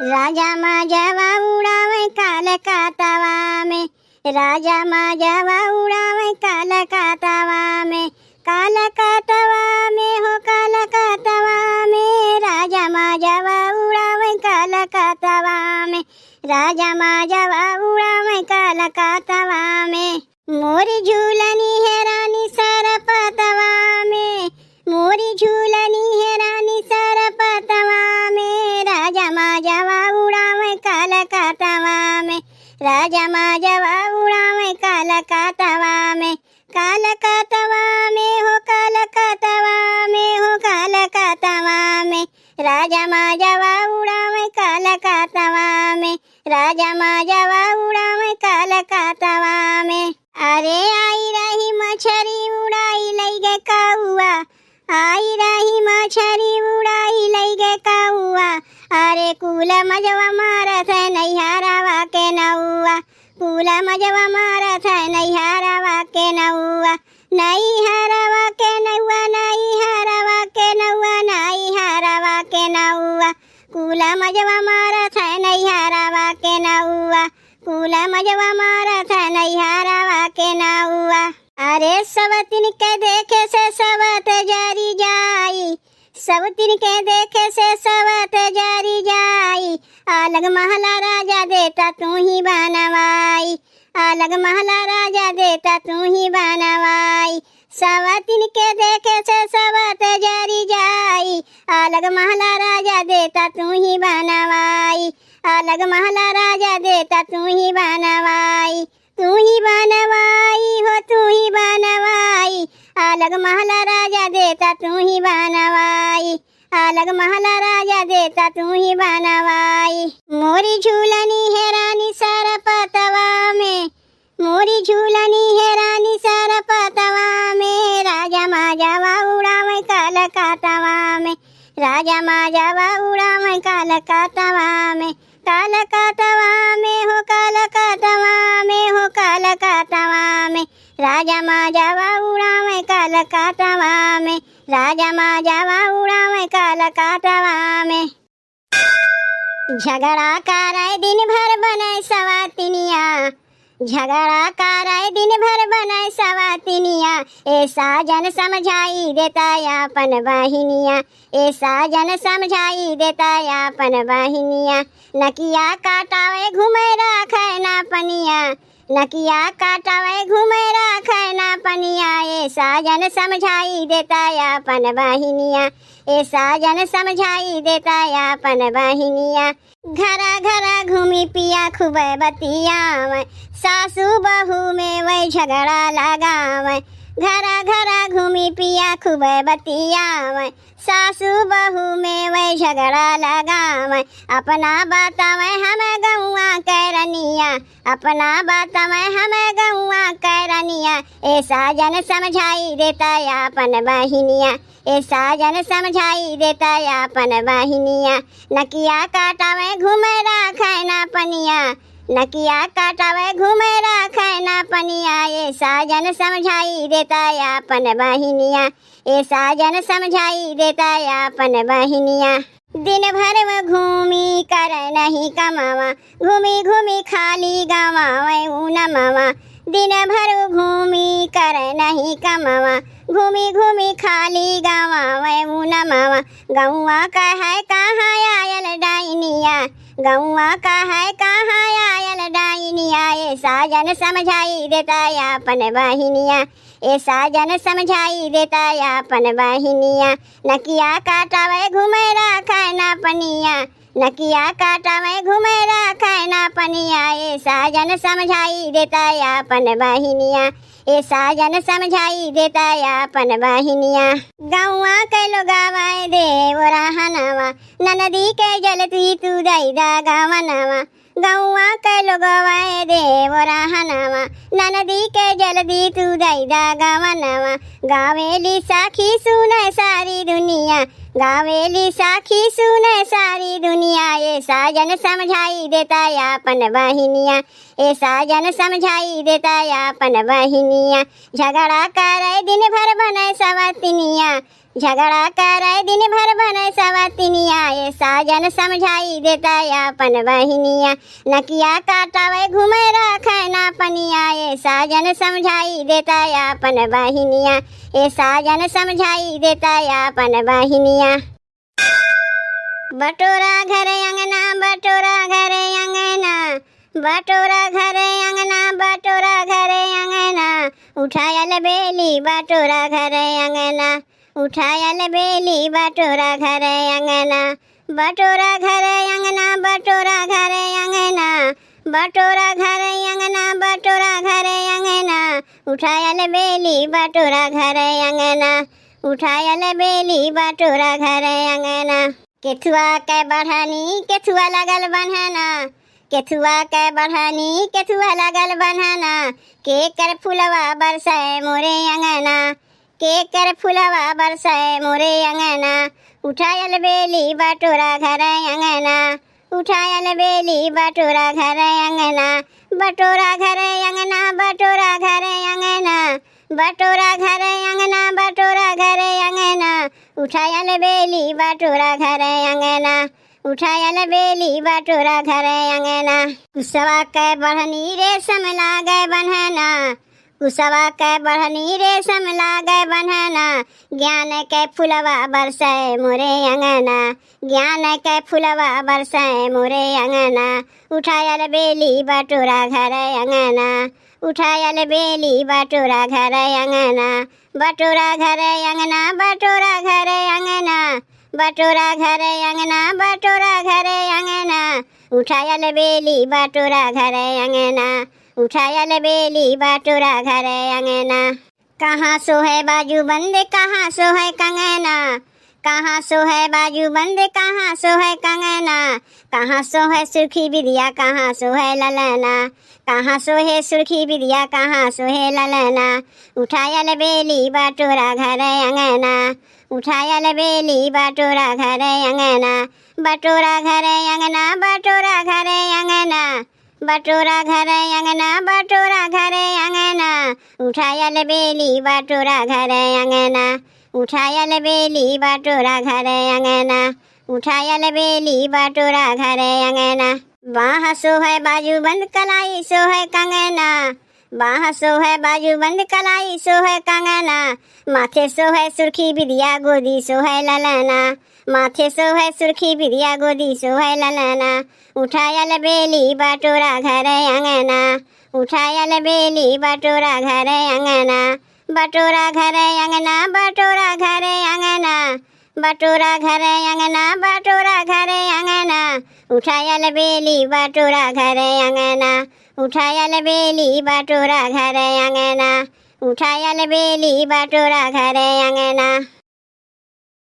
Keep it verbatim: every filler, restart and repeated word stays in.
राजा माजवा उड़ावे कालकातवा में, राजा माजवा उड़ावे कालकातवा में, कालकातवा में हो कालकातवा में, राजा माजवा उड़ावे कालकातवा में, राजा माजवा उड़ावे कालकातवा में। मोरी झूलनी है रानी सरपतवा में, मोरी झूलनी है रानी सरपतवा में, राजा माजवा उड़ावे कालकातवा में, राजा माजवा उड़ावे कालकातवा में, कालकातवा में हो कालकातवा में हो कालकातवा में, राजा माजवा उड़ावे कालकातवा में, राजा माजवा उड़ावे कालकातवा में। अरे आई रही मछरी उड़ाई लई गे कौआ, आई रही मछरी उड़ाई लई गे कौआ। अरे कुल मजवा मारत है नैहरवा के नौआ, कुल मजवा मारत है नैहरवा के नौआ, नैहरवा के नौआ, नैहरवा के नौआ, नैहरवा के नौआ, कुल मजवा मारत है नैहरवा के नौआ, कुल मजवा मारत है नैहरवा के नौआ। अरे सवतिन के देखे से सवत जरी जाई, सवतिन के देखे से सवत जरी जाई, अलग महला राजा देता तू ही बनवाई, अलग महला राजा देता तू ही बनवाई, सवतिन के देखे से सवत जरी जाई, अलग महला राजा देता तू ही बनवाई, अलग महला राजा देता तू ही बनवाई, तू ही बनवाई हो तू ही बनवाई, अलग महला राजा देता तू ही बनवाई, अलग महला राजा देता तू ही बनवाई। मोरी झूलनी है रानी सरपतवा में, मोरी झूलनी है रानी सरपतवा में, राजा माजवा उड़ावे कालकातवा में, राजा माजवा उड़ावे कालकातवा में, कालकातवा में हो कालकातवा में हो कालकातवा में, राजा माजवा उड़ावे कालकातवा में, राजा माजवा उड़ावे कालकातवा में। झगड़ा करे दिन भर बने सवातिनिया, झगड़ा करे दिन भर बने सवातिनिया, ए साजन समझाई देता आपन बहिनिया, ए साजन समझाई देता आपन बहिनिया। नकिया काटावे घूमे राखे ना पनिया, नकिया काटावे घूमे राखे ना पनिया, ए साजन समझाई देता आपन बहिनिया, ए साजन समझाई देता आपन बहिनिया। घरा घरा घूमी पिया खूबे बतियावे, सासू बहू में वही झगड़ा लगावे। घरा घरा घूमी पिया खूबे बतियावे, सासू बहू में वही झगड़ा लगावे। अपना बतावे हम गौआ के रनिया, अपना बतावे हम गौआ के रनिया, ए साजन समझाई देता आपन बहिनिया, ए साजन समझाई देता आपन बहिनिया। नकिया काटावे घूमे राखे ना पनिया, नकिया काटावे घूमे राखे ना पनिया, ए साजन समझाई देता आपन बहिनिया, ए साजन समझाई देता आपन बहिनिया। दिन भर में घूमी करे नहीं कमावा, घूमी घूमी खाली गवावे ऊ नमावा। दिन भर घूमी करे नहीं कमावा, घूमी घूमी खाली गवावे ऊ नमावा। गौआ कहे कहाँ आयल डाइनिया, गौआ कहे कहाँ आयल डाइनिया, ए साजन समझाई देता आपन बहिनिया, ए साजन समझाई देता आपन बहिनिया। नकिया काटावे घूमे राखे ना पनिया, नकिया काटावे घूमे राखे ना पनिया, ए साजन समझाई देता आपन बहिनिया, ए साजन समझाई देता आपन बहिनिया। गौआ के लोगावा देव रहनवा, ननदी के जल्दी तू दई दा गवनवा। गौआ के लोगवा ए देव रहनवा, ननदी के जल्दी तू दई दा गवनवा। गावेली साखी सुने सारी दुनिया, गावेली साखी सुने सारी दुनिया। ए साजन समझाई देता आपन बहिनिया, ए साजन समझाई देता आपन बहिनिया। झगड़ा करे दिन भर बने सवतिनिया, झगड़ा करे दिन भर बने सवतिनिया, ए साजन समझाई देता आपन बहिनिया। नकिया काटावे घूमे रखे ना पनिया, ए साजन समझाई देता आपन बहिनिया। ए साजन समझाई देता आपन बहिनिया। बटोरा घर अंगना, बटोरा घर अंगना, बटोरा घर अंगना, बटोरा घर अंगना। उठायल बेली बटोरा घर अंगना, उठायल बेली बटोरा घर अंगना। बटोरा घर अंगना, बटोरा घर अंगना, बटोरा घर अंगना, बटोरा घर अंगना। उठायल बेली बटोरा घर अंगना, उठायल बेली बटोरा घर अंगना। केथुआ के बढ़नी, केथुआ लगल बन्हना, केथुआ के बढ़नी, केथुआ लगल बन्हना। केकर फुलवा बरसे मोरे अंगना, केकर फुलवा बरसे मोरे अंगना। उठायल बेली बटोरा घर अंगना, उठायल बेली बटोरा घर अंगना। बटोरा घर अंगना, बटोरा घर अंगना, बटोरा घर अंगना, बटोरा घर अंगना। उठायल बेली बटोरा घर अंगना, उठायल बेली बटोरा घर अंगना। कुसवा के बढ़नी रेशम लागे बन्हना, कुसवा के बढ़नी रेशम लागे बन्हना। ज्ञान के फुलवा बरसे मोरे अंगना, ज्ञान के फुलवा बरसे मोरे अंगना। उठायल बेली बटोरा घर अंगना, उठायल बेली बटोरा घर अंगना। बटोरा घर अंगना, बटोरा घर अंगना, बटोरा घर अंगना, बटोरा घर अंगना। उठायल बेली बटोरा घर अंगना, उठायल बेली बटोरा घर अंगना। कहाँ सोहे बाजू बंद, कहाँ सोहे कंगना, कहाँ सोहे बाजू बंद, कहाँ सोहे कंगना। कहाँ सोहे सुर्खी बिदिया, कहाँ सोहे ललना, कहाँ सोहे सुर्खी बिदिया, कहाँ सोहे ललना। उठायल बेली बटोरा घर अंगना, उठायल बेली बटोरा घर अंगना। बटोरा घर अंगना, बटोरा घर अंगना, बटोरा घर अंगना, बटोरा घर अंगना। उठायल बेली बटोरा घर अंगना, उठायल बेली बटोरा घर अंगना, उठायल बेली बटोरा घर अंगना। बाँह सोहे बाजू बंद, कलाई सोहे कंगना, बाँह सोहे बाजू बंद, कलाई सोहे कंगना। माथे सोहे सुर्खी बिदिया, गोदी सोहे ललना, माथे सोहे सुर्खी बिदिया, गोदी सोहे ललना। उठायल बेली बटोरा घर अंगना, उठायल बेली बटोरा घर अंगना। बटोरा घर अंगना, बटोरा घर अंगना, बटोरा घर अंगना, बटोरा घर अंगना। उठायल बेली बटोरा घर अंगना, उठायल बेली बटोरा घर अंगना, उठायल बेली बटोरा घर अंगना।